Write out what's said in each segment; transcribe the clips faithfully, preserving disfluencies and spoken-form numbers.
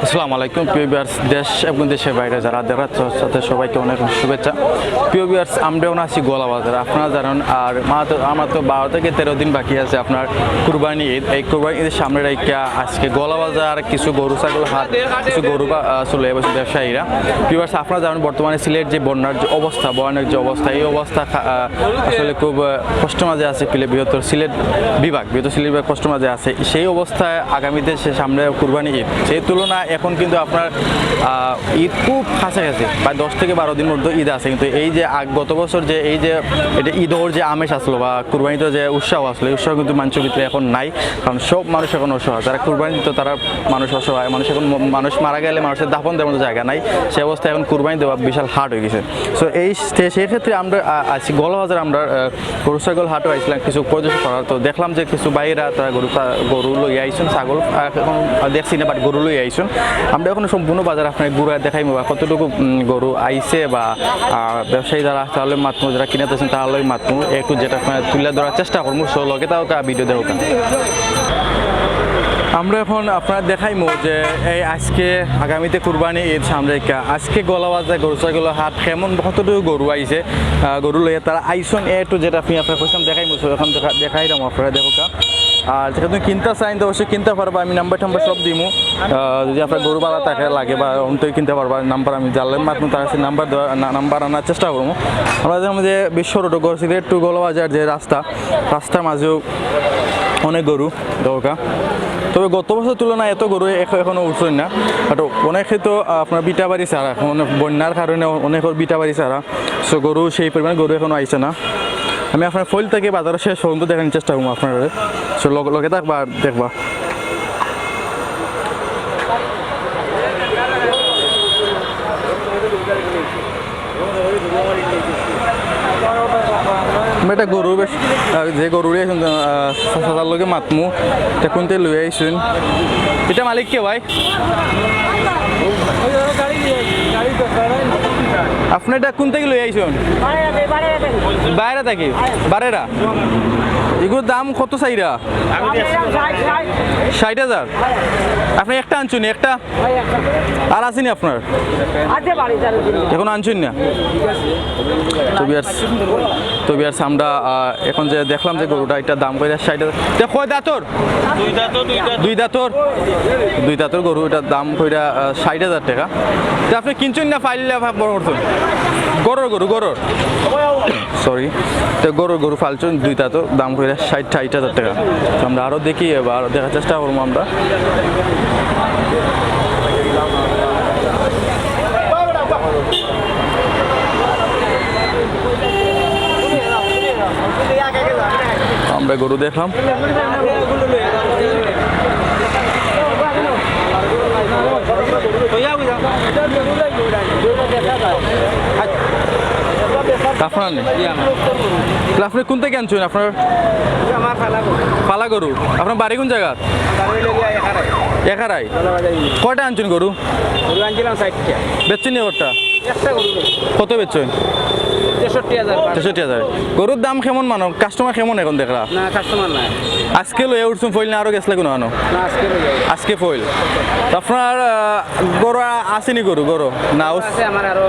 আসসালামু আলাইকুম প্রিয় ভিউয়ার্স, দেশ এবং দেশের বাইরে যারা দেখার সাথে সবাইকে অনেক শুভেচ্ছা। প্রিয় ভিউয়ার্স, আমরা এখন আছি গোয়ালা বাজার, আপনারা জানেন। আর মা তো, আমার তো বারো থেকে তেরো দিন বাকি আছে আপনার কুরবানি ঈদ। এই কুরবানি ঈদের সামনে রাখিয়া আজকে গোয়ালা বাজার কিছু গরু ছাগল হাট, কিছু গরু বা, আহ, চলে যাবে ব্যবসায়ীরা। ভিউয়ার্স, আপনারা জানেন বর্তমানে সিলেট যে বন্যার যে অবস্থা, ভয়ানক যে অবস্থা, এই অবস্থা খা-, আহ, আসলে খুব, আহ, কষ্ট মাঝে আছে প্লে-, বৃহত্তর সিলেট বিভাগ, বৃহত্তর সিলেট বিভাগ কষ্ট মাঝে আছে। সেই অবস্থায় আগামীতে সে সামনে কুরবানি ঈদ, সেই তুলনায় এখন কিন্তু আপনার, আহ, ঈদ খুব কাছাকাছি, প্রায় দশ থেকে বারো দিন মধ্যে ঈদ আছে। কিন্তু এই যে আগ-, গত বছর যে এই যে এটা ঈদর যে আমেজ আসলো বা কুরবানিতে যে উৎসাহ আসলো, এই উৎসাহ কিন্তু মানুষের ভিতরে এখন নাই। কারণ সব মানুষ এখন অসহায়, যারা কুরবানি দিত তারা মানুষ অসহায়, মানুষ এখন ম-, মানুষ মারা গেলে মানুষের দাফন দেওয়ার মতো জায়গা নাই। সে অবস্থায় এখন কুরবানি দেওয়া বিশাল হার্ড হয়ে গেছে। সো এই সে-, সেই ক্ষেত্রে আমরা, আ-, আছি গোয়ালা বাজার, আমরা, আ, গরু ছাগল হাটও আইছিলাম কিছু পরিদর্শন করার। তো দেখলাম যে কিছু ভাইরা তারা গরু কা-, গরু লইয়া আইছুন, ছাগল, আ, এখন দেখছি না, বাট গরু লইয়া আইছুন। আমরা এখন সম্পূর্ণ বাজার আপনার ঘুরে দেখাইমু বা কতটুকু, উম, গরু আইছে বা, আ, ব্যবসায়ী যারা আছে তারা লগে মাতমু, যারা কিনাত আছেন তারা লগে মাতমু, একটু যেটা আপনার তুলে ধরার চেষ্টা করবো। সো লগে থাকউক্কা, ভিডিও দেখউক্কা। আমরা এখন আপনারা দেখাইমু যে এই আজকে আগামীতে কুরবানি ঈদ সামনে রাখিয়া আজকে গোয়ালা বাজার গরু ছাগল হাট কেমন, কতটুকু গরু আইছে, আহ, গরু লইয়া তারা আইছুন, এ টু জেড আমি আপনার প্রথম দেখাইমু। So এখন দেখা-, দেখাইলাম আপনারা দেখউক্কা। আর যদি কিনতে চাইন তো অবশ্যই কিনতে পারবা, আমি নাম্বার টাম্বার সব দিমু। আহ, যদি আপনার গরু ভাড়া থাকে লাগে বা অন্তত কিনতে পারবা, নাম্বার আমি জানলে মাত্র তার কাছে নাম্বার দেওয়া, না-, নাম্বার আনার চেষ্টা করবো। আমরা যেমন যে বিশ্ব রোড, সিলেট টু গোয়ালা বাজার যে রাস্তা, রাস্তার মাঝেও অনেক গরু দরকার। তবে গত বছর তুলনায় এত গরু এখ-, এখনো উঠছেন না। আর অনেকে তো, আহ, আপনার ভিটা বাড়ি ছাড়া, এখন বন্যার কারণে অনেকের ভিটা বাড়ি ছাড়া। So গরু সেই পরিমাণ গরু এখনো আইছে না। আমি আপনার ফল থেকে বাজারের শেষ পর্যন্ত দেখানোর চেষ্টা করবো আপনারা। So লগে, লগে থাকবা আর দেখবা। আমরা একটা গরু বেশ, আহ, যে গরু লইয়া আইছুন, আহ, চাচার লগে মাতমু, এটা কোনতে লইয়া আইছুন? এটা মালিক কে ভাই? আপনি এটা কোন থেকে লইয়া আইছুন? বাইরে থাকি। বারেরা? এগুলোর দাম কত চাইরা? ষাট হাজার। আপনি একটা আনছুন, একটা? আর আছেনি আপনার? আছে বাড়িতে, আরো দিন। এখন আনছুন না? তো ভিউয়ার্স, তো ভিউয়ার্স, আমরা, আহ, এখন যে দেখলাম যে গরুটা, এটার দাম কইরা ষাট হাজার। এটা কয় দাঁতর? দুই দাঁতর, দুই দাঁতর। দুই দাঁতর। দুই দাঁতর গরু, এটার দাম কইরা, আহ, ষাট হাজার টাকা। তো আপনি কিনছুন না, ফাইলে বড় করছুন? গরুর গরু, গরুর। সরি, তো গরুর গরু ফালছুন দুই দাঁতর, দাম কইরা ষাট, ষাট হাজার টাকা। তো আমরা আরো দেখি, এবার আরো দেখার চেষ্টা করবো আমরা। আমরা গরু দেখলাম। আপনার নেই? তাহলে আপনি কোন থেকে আনছেন? আপনার ফালা গরু। আপনার বাড়ি কোন জায়গা? এখারাই। কয়টা আনছেন গরু? বেচছেন নি ওরটা? কত বেচছেন? তেষট্টি হাজার। তেষট্টি হাজার। গরুর দাম কেমন মানো? কাস্টমার কেমন এখন দেখরা? না, কাস্টমার নাই। আজকে লইয়া উঠছুন ফইল না আরো গেছলা কোনো আনো? না, আজকে লইয়া। আজকে ফইল। তো আপনার, আহ, গরু আ-, আছেনি গরু, গরু? না, ও আছে, আমার আরো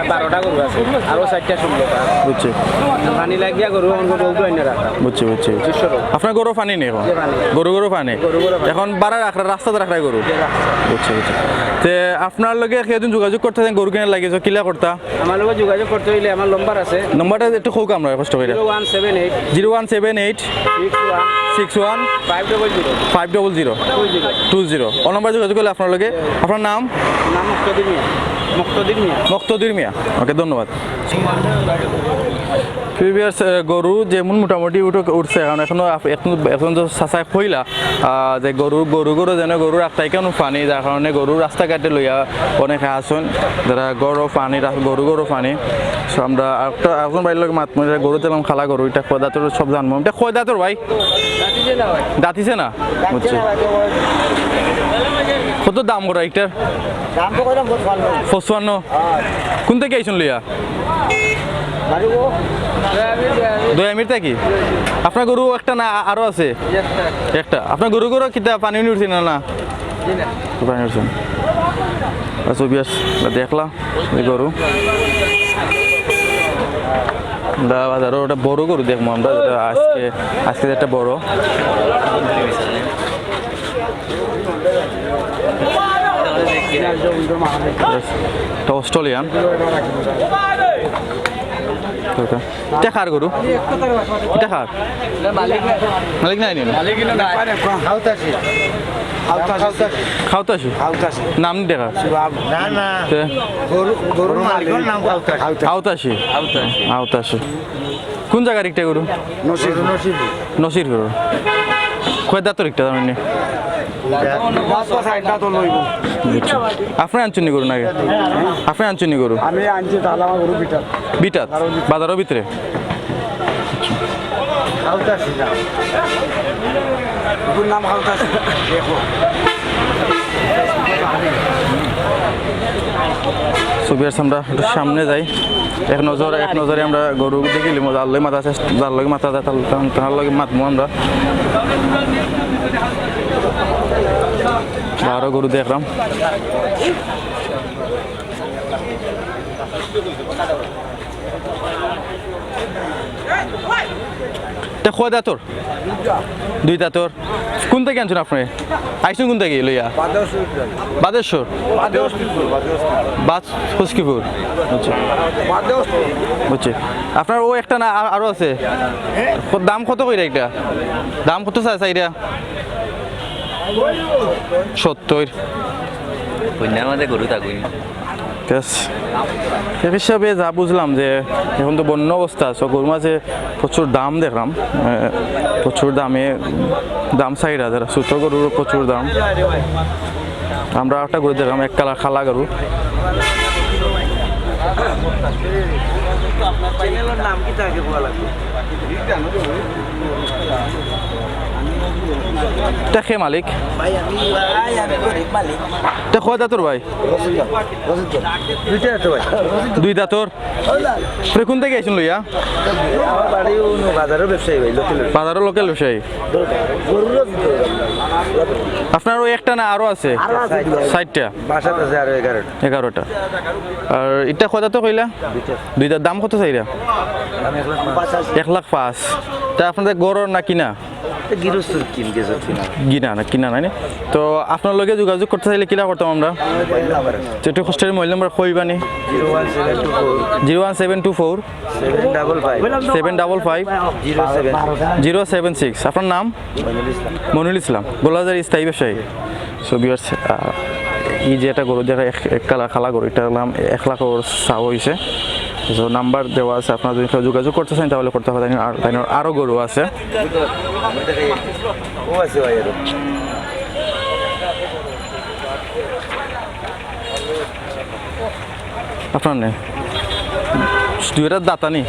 বারোটা গরু আছে, আরো চারটা শুনবো। বুঝছি। পানি লাগিয়া গরু, আমার গরু উঠে আইনা রাখা। বুঝছি, বুঝছি। আপনার গরু পানি নেই এখন? গরু, গরু পানি। গরু, গরু পানি। এখন বারা রাখরা, রাস্তাত রাখরা গরু? বুঝছি, বুঝছি। তে আপনার লগে কেউ যোগাযোগ করতে চাইন, গরু কিনার লাগি, তো কিলা করতা? আমার লগে যোগাযোগ করতে হইলে আমার নম্বর আছে। নম্বরটা একটু কউক্কা আমরা কষ্ট করে। Zero one seven eight। Zero one seven eight। Six one। Six one। Five double zero। Five double zero। Two zero। Two zero। ও নম্বরে যোগাযোগ করলে আপনার লগে। আপনার নাম? নাম মুক্তাদির মিয়া। মুক্তাদির মিয়া। মুক্তাদির মিয়া। ওকে, ধন্যবাদ। প্রিয় ভিউয়ার্স, আহ, গরু যেমন মোটামুটি উঠে, উঠছে, এখন এখনো আপ-, এখন, এখন তো চাচায় কইলা, আহ, যে গরু, গরু, গরু যেন গরু রাখতে কেন পানি, যার কারণে গরু রাস্তাঘাটে লইয়া অনেকে আছইন, যারা গরু পানি, রা-, গরু, গরু পানি। So আমরা একটা, এখন ভাইর লগে মাত-, মানে গরু দিলাম, খালা গরু, এটা কয় দাঁতর সব জানবো। এটা কয় দাঁতর ভাই? দাঁতিছে না? বুঝছি। কত দাম করা একটার? দাম তো কইলাম পঁচপান্ন। পঁচপান্ন? হ্যাঁ। কোন থেকে আইছইন লইয়া? বাড়ি গো। দয়ামির থাকি? আপনার গরু একটা না আ-, আরো আছে? একটা। একটা। আপনার গরু, গরু কিতা পানি উনি উঠছে না, না? কোরবানি করছেন। আচ্ছা, viewers, দেখলাম এই গরু। আমরা বাজারো একটা বড় গরু দেখবো আমরা, যেটা আজকে, আজকে একটা বড়। এটা অস্ট্রেলিয়ান। এটা কার গরু? এটা কার? মালিক নাই নি? খাওতাশি। নাম নি দেখা? না, না। তে? গরু, গরুর মালিকর নাম খাওতাশি। খাওতাশি। খাওতাশি। কোন জাগার একটা গরু? নসির। নসির গরু। কয় দাঁতর একটা, তার মানে? আপনি আনছুন নি গরু নাকি? আপনি আনছুন নি গরু? আমি আনছি, তাহলে আমার গরু বিটাত। বিটাত? বাজারর ভিতরে? খাওতাশি না। গরুর নাম খাওতাশি। দেখো। So viewers, আমরা একটু সামনে যাই, এক নজর, এক নজরে আমরা গরু দেখিলিমু, যার লগে মাতা আছে, যার লগে মাতা যায়, তার, তার, তার লগে মাতমু আমরা। আরো গরু দেখলাম। এটা কয় দাঁতর? দুই দাঁতর। কোন থাকি আনছুন আপনি? আইছুন কোন থাকি লইয়া? বাদেশ্বর। বাদেশ্বর? বাদ হস্কিপুর। আচ্ছা। বুঝছি। আপনার ও একটা না, আ-, আরো আছে? ক-, দাম কত কইরা একটা? দাম কত চায়, চাইরা? সত্তর। কন্যার মাঝে গরু থাকুই। ঠিক আছে। এক হিসাবে যা বুঝলাম যে এখন তো বন্য অবস্থা, so গরুর মাঝে প্রচুর দাম দেখলাম, আহ, প্রচুর দামে দাম চাইরা, যারা ছোট গরুর প্রচুর দাম। আমরা একটা গরু দেখলাম, এক কালা কালা গরু। চ্যানেলর নাম কি থাকে বলা লাগবে? এটা কে মালিক? ভাই, আমি, ভাই, আমি গরিব মালিক। এটা কয় দাঁতর ভাই? দুইটা আছে ভাই। দুই দাঁতর? আপনি কোন থাকি আইছুন লইয়া? আমার বাড়ি অন্য বাজারর ব্যবসায়ী ভাই, লোকাল। বাজারর লোকাল ব্যবসায়ী। গরুরও দিতে হবে। আপনার ওই একটা না আরো আছে? আরো আছে দুইটা। চাইরটা? বাসাত আছে আরো এগারোটা। এগারোটা। আর এটা কয় দাঁতর কইলা? দুইটা। দুইটার দাম কত চাইরা? দাম এক লাখ পাঁচ। এক লাখ পাঁচ। তা আপনাদের গরুর না কিনা? গিরস্তর কিন গেছে কিনা? কিনা না, কিনা নাই নি? তো আপনার লগে যোগাযোগ করতে চাইলে কিলা করতাম আমরা? মোবাইল নাম্বার আছে। তো একটু কষ্টের মোবাইল নাম্বার কইবা নি? Zero one seven two four. Zero one seven two four. Seven double five. Seven double five. Zero seven six. Zero seven six. আপনার নাম? মনিরুল ইসলাম। মনিরুল ইসলাম, গোলাজারি স্থায়ী ব্যবসায়ী। So viewers, আহ, এই যে একটা গরু দেখা, এক, এক কালা কালা গরু, এটা হলাম এক লাখ ওর চাওয়া হইছে। So নাম্বার দেওয়া আছে, আপনারা যদি কেউ যোগাযোগ করতে চান তাহলে করতে পারেন। আর তাই আরো গরু আছে। ও আছে ভাই, আরো। আপনার নেই? দুইটা দাঁতা নি?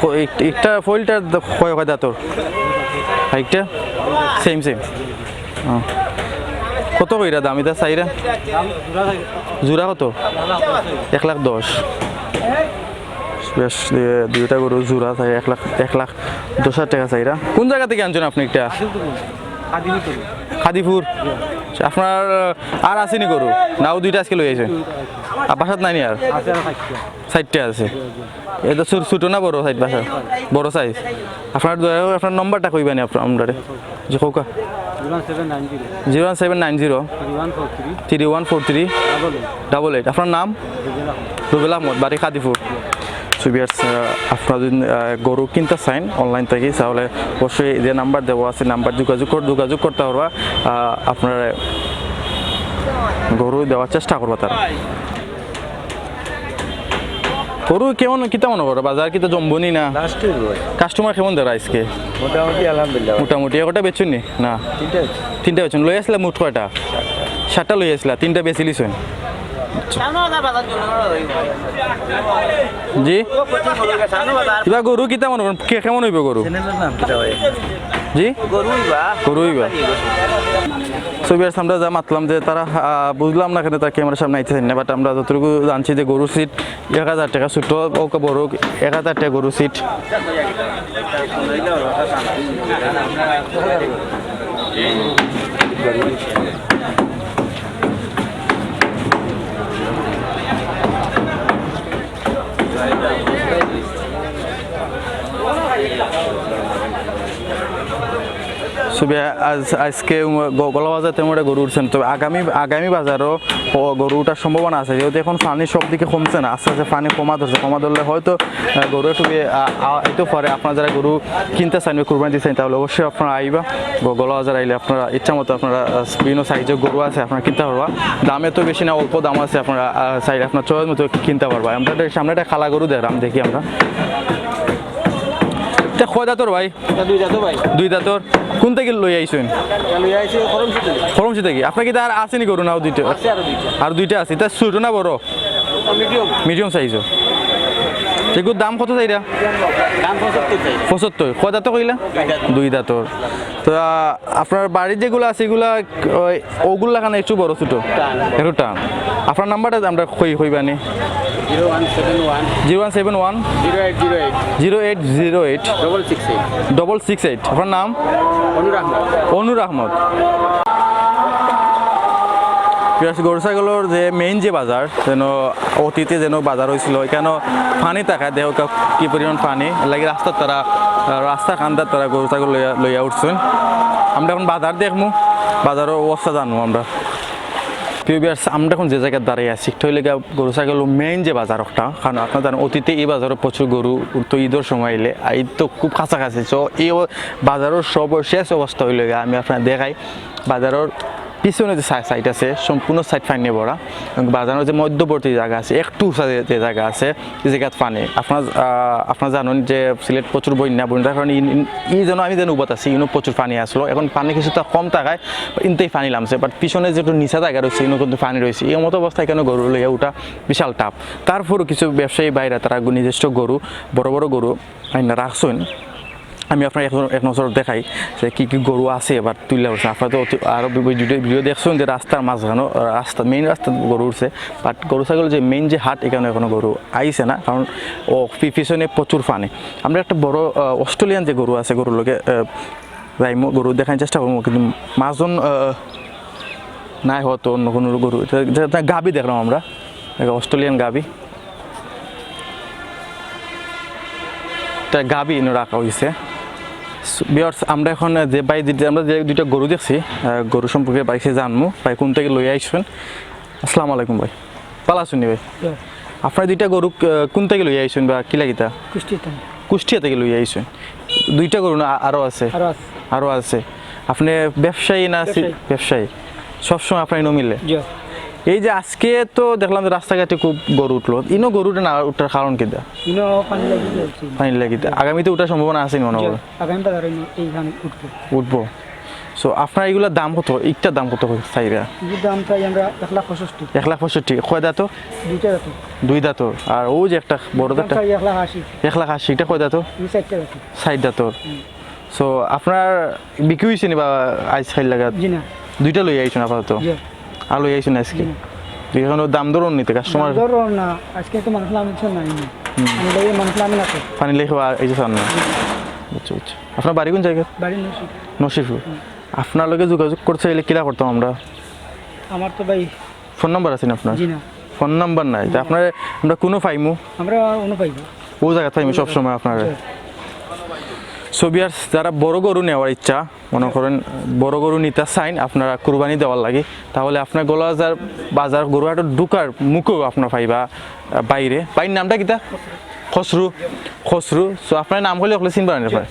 ক-, এক-, একটা ফইলটার দ-, কয়, কয় দাঁতর? একটা? Same, same. ও। কত কইরা দাম এটা চাইরা? জোড়া কত? এক লাখ দশ। বেশ, দু-, দুইটা গরু জোড়া চাই এক লাখ, এক লাখ দশ হাজার টাকা চাইরা। কোন জায়গা থেকে আনছেন আপনি একটা? খাদিপুর। আচ্ছা, আপনার, আহ, আর আসেনি গরু? নাও দুইটা আজকে লই আইছেন? আর বাসাত নাই নি আর? আছে আর চাইরটা। চাইরটা আছে। এটা ছোট, ছোট না বড় সাইজ বাসা? বড় সাইজ। আপনার দয়া করে আপনার নম্বরটা কইবা নি আপনার, আমরারে? জি, কউক্কা। Zero one seven nine zero. Zero one seven nine zero. Three one four three. Three one four three. Double eight. Double eight. আপনার নাম? রুবেল আহমদ। রুবেল আহমদ, বাড়ি খাদিপুর। So viewers, আহ, আপনারা যদি, আহ, গরু কিনতে চাইন online থেকে, তাহলে অবশ্যই যে নাম্বার দেওয়া আছে, নাম্বার যোগাযোগ কর-, যোগাযোগ করতে পারবা। আহ, আপনারা গরু দেওয়ার চেষ্টা করবা তারা। গরু কেমন, কিতা মনে করো? বাজার কিতা জমবো নি না? লাস্টে ভাই। কাস্টমার কেমন ধরা আজকে? মোটামুটি আলহামদুলিল্লাহ। মোটামুটি একটা বেচছইন নি? না। তিনটা বেচছি। তিনটা বেচছইন। লই আসলে মোট কয়টা? সাতটা লই আসলা, তিনটা বেচিলিছইন। জি? ইবা গরু কিতা মনে করইন? কে-, কেমন অইবো গরু? চ্যানেলর নাম কিতা ভাই? জি? গরু অইবা। গরু অইবা। So viewers, আমরা যা মাতলাম যে তারা, আহ, বুঝলাম না কেনে তারা ক্যামেরার সামনে আইতে চাইন না, but আমরা যতটুকু জানছি যে গরুর সিট এক হাজার টাকা, ছোট হোক বড় হোক, এক হাজার টাকা গরুর সিট। তবে আজ, আজকে উম, গ-, গলা বাজার তেমন একটা গরু উঠছে না। তবে আগামী, আগামী বাজারও ও গরু উঠার সম্ভাবনা আছে, যেহেতু এখন পানি সব দিকে কমছে না, আস্তে আস্তে পানি কমা ধরছে। কমা ধরলে হয়তো, আহ, গরু একটু বে-, আ-, আ-, আইতেও পারে। আপনারা যারা গরু কিনতে চান বা কুরবানি দিতে চান, তাহলে অবশ্যই আপনারা আইবা। গ-, গলা বাজার আইলে আপনারা ইচ্ছা মতো আপনারা, আহ, বিভিন্ন সাইজের গরু আছে, আপনারা কিনতে পারবা। দাম এত বেশি না, অল্প দাম আছে, আপনারা, আহ, চাইলে আপনার চয়েস মতো কিনতে পারবা। আমরা একটা, সামনে একটা কালা গরু দেখলাম, দেখি আমরা। এটা কয় দাঁতর ভাই? এটা দুই দাঁতর ভাই। দুই দাঁতর। কোন থাকি লই আইছইন? এটা লই আইছি করমশি থাকি। করমশি থাকি। আপনার কিতা আর আছে নি গরু, নাও দুইটা? আছে আরো দুইটা। আর দুইটা আছে। এটা ছোট না বড়? মিডিয়াম। Medium size. এগুর দাম কত চাইরা? দাম পঁচাত্তর চাই। পঁচাত্তর। কয় দাঁতর কইলা? দুই দাঁত। দুই দাঁতর। তো, আহ, আপনার বাড়ির যেগুলা আছে, এগুলা ওই, ওগুলা লাখান একটু বড় ছোট? টান। একটু টান। আপনার নাম্বারটা আমরা কই, কইবানি? Zero one seven one. Zero one seven one. Zero eight zero eight. Zero eight zero eight. Double six eight. Double six eight. আপনার নাম? অনুর আহমদ। অনুর আহমদ। Viewers, গরু ছাগলর যে main যে বাজার, যেন অতীতে যেন বাজার হইছিল, এখানো পানি থাকায় দেখো কা-, কি পরিমাণ পানি, এর লাগি রাস্তার তারা, আহ, রাস্তা কান্দার তারা গরু ছাগল লইয়া, লইয়া উঠছইন। আমরা এখন বাজার দেখমু, বাজারর অবস্থা জানমু আমরা। প্রিয় viewers, আমরা এখন যে জাগাত দাঁড়াই আছি, একটা হইলে গিয়া গরু ছাগলর main যে বাজার ওটা, কারণ আপনারা জানেন অতীতে এই বাজারো প্রচুর গরু উঠতো ঈদর সময় আইলে, আর ঈদ তো খুব কাছাকাছি। So এই অব-, বাজারর সব শেষ অবস্থা হইলে গিয়া আমি আপনারে দেখাই, বাজারর পিছনে যে সা-, side আছে, সম্পূর্ণ side পানিয়ে ভরা। এবং বাজারর যে মধ্যবর্তী জাগা আছে, একটু উঁচা যে, যে জাগা আছে, এই জাগাত পানি। আপনারা, আহ, আপনারা জানেন যে সিলেট প্রচুর বন্যা, বন্যার কারণে ইন-, ইন-, এই জন্য আমি যেন উবাত আছি, ইনো প্রচুর পানি আসলো। এখন পানি কিছুটা কম থাকায় ইনতেই পানি লামছে, but পিছনে যে একটু নিচা জাগা রয়েছে, ইনো কিন্তু পানি রয়েছে। এই মতো অবস্থায় কেন গরু লইয়া উঠা বিশাল tough। তারপরও কিছু ব্যবসায়ী ভাইরা তারা গু-, নিজস্ব গরু, বড় বড় গরু আইনা রাখছইন। আমি আপনারে এক, এক নজর দেখাই যে কি কি গরু আছে এবার তুইলা উঠছে। আপনারা তো অতি-, আরো বি-, বি-, video, video দেখছইন যে রাস্তার মাঝখানো, আহ, রাস্তা, main রাস্তাত গরু উঠছে, but গরু ছাগল যে main যে হাট, এখানো এখনো গরু আইছে না, কারণ ও পি-, পিছনে প্রচুর পানি। আমরা একটা বড়, আহ, Australian যে গরু আছে, গরুর লগে, আহ, যাইমু, গরু দেখার চেষ্টা করমু, কিন্তু মাজন, আহ, নাই হয়তো অন্য কোনো গরু, এটা, এটা একটা গাভী দেখলাম আমরা, একটা Australian গাভী। এটা গাভী এনে রাখা হইছে। So, viewers, আমরা এখন যে ভাই, যে, আমরা যে দুইটা গরু দেখছি, আহ, গরু সম্পর্কে ভাইরে জানমু, ভাই কোন থাকি লইয়া আইছইন। আসসালামু আলাইকুম ভাই, ভালা আছইন নি ভাই? জি। আপনারা দুইটা গরু, আহ, কোন থাকি লইয়া আইছইন বা কিলা কিতা? কুষ্টিয়া থাকি। কুষ্টিয়া থাকি লইয়া আইছইন। দুইটা গরু না, আ-, আরো আছে? আরো আছে। আরো আছে। আপনে ব্যবসায়ী না সি-, ব্যবসায়ী। ব্যবসায়ী? সবসময় আপনার ইনো মিলে? জি। এই যে আজকে তো দেখলাম যে রাস্তাঘাটে খুব গরু উঠলো, ইনো গরু না উঠার কারণ কিতা? ইনো পানি লাগিতে হচ্ছে। পানি লাগিতে। আগামীতে উঠার সম্ভাবনা আছে নি মনে জি, করেন? আগামী বাজারো ইনো এই ধান উঠবো। উঠবো। So, আপনার এগুলার দাম কত? ইটার দাম কত চাইরা? এগুলোর দাম চাই আমরা এক লাখ পঁয়ষট্টি। এক লাখ পঁয়ষট্টি। কয় দাঁতর? দুইটা দাঁতর। দুই দাঁতর। আর ও যে একটা বড় দাম একটা চাই এক লাখ আশি। এক লাখ আশি, ইটা কয় দাঁতর? এই চারটা দাঁতর। চাইর দাঁতর। হুম। So, আপনার বিক্রি হইছে নি বা আইজ খাইল লাগাত? জি না। দুইটা লই আইছইন আপাতত? জি। আর লই আইছইন আজকে? জি না। এখনো দাম দর নিতে customer? দাম দর না, আজকে তো মানুষ লামিন নাই। হুম। আমি লই মানুষ লামিন আছে। পানি লেখো আর এই যে সামনে। জি। আচ্ছা, আচ্ছা। আপনার বাড়ি কোন জায়গা? বাড়ি নসিব। নসিবপুর। হুম। আপনার লগে যোগাযোগ করতে চাইলে কিলা করতাম আমরা? আমার তো ভাই ফোন নাম্বার আছে নি আপনার? জি না। ফোন নাম্বার নাই। তা আপনারে আমরা কুনো পাইমু? আমরা অন্য পাইবো। ও জাগাত পাইমু সব সময় আপনারে। জি। So viewers, যারা বড় গরু নেওয়ার ইচ্ছা, মনে করেন বড় গরু নিতা চাইন আপনারা কুরবানি দেওয়ার লাগি, তাহলে আপনার গলাবাজার বাজার গরুহাটর ঢুকার মুখেও আপনারা পাইবা, আহ, বাইরে। ভাইর নামটা কিতা? খসরু। খসরু। So আপনার নাম কইলে অকলে চিনবা না আপনার?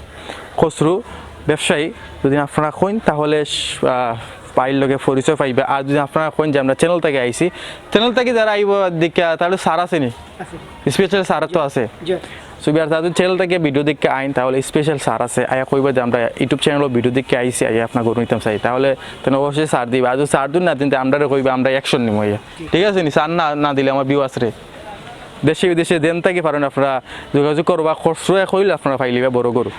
খসরু ব্যবসায়ী। যদি আপনারা কইন তাহলে স-, আহ, ভাইর লগে পরিচয় পাইবা। আর যদি আপনারা কইন যে আমরা channel থাকি আইছি, channel থাকি যারা আইবো দেখিয়া, তাহলে ছাড় আছে নি? আছে। Special ছাড় তো আছে। জি। So viewers, যারা যদি channel থাকি video দেখিয়া আইন, তাহলে special ছাড় আছে। আইয়া কইবা যে আমরা YouTube channel video দেখিয়া আইছি, আইয়া আপনার গরু নিতাম চাই, তাহলে তেন অবশ্যই ছাড় দিবা। আর যদি ছাড় যদি না দিন, তে আমরারে কইবা, আমরা action নিমু আইয়া। ঠিক আছে নি? ছাড় না, না দিলে আমার view আছে রে। দেশে বিদেশে যেন থাকি পারেন আপনারা যোগাযোগ করবা, খসরু এক হইলে আপনারা পাইলিবা বড় গরু।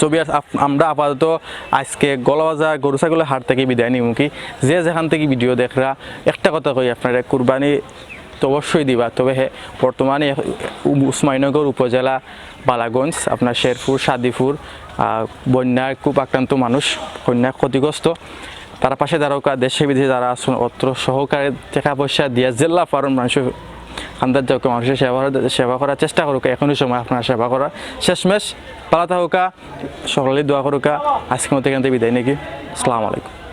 So viewers, আপ-, আমরা আপাতত আজকে গলাবাজার গরু ছাগলের হাট থাকি বিদায় নিমু কি, যে যেখান থাকি video দেখরা, একটা কথা কই আপনারা, কুরবানি তো অবশ্যই দিবা, তবে হে, বর্তমানে উম-, উসমানীনগর উপজেলা বালাগঞ্জ, আপনার শেরপুর, সাদিপুর, আহ, বন্যায় খুব আক্রান্ত মানুষ, বন্যায় ক্ষতিগ্রস্ত, তারা পাশে দাঁড়াউক্কা, দেশে বিদেশে যারা আছেন, অর্থ সহকারে টাকা পয়সা দিয়া যেলা পারইন মানুষের আন্দাজ যাউক্কা, মানুষের সেবা করার, সেবা করার চেষ্টা করুক্কা, এখনই সময় আপনার সেবা করার। শেষমেশ ভালা থাকুক্কা, সকলে দোয়া করুক্কা। আজকের মতো এখান থেকে বিদায় নিকি। আসসালামু আলাইকুম।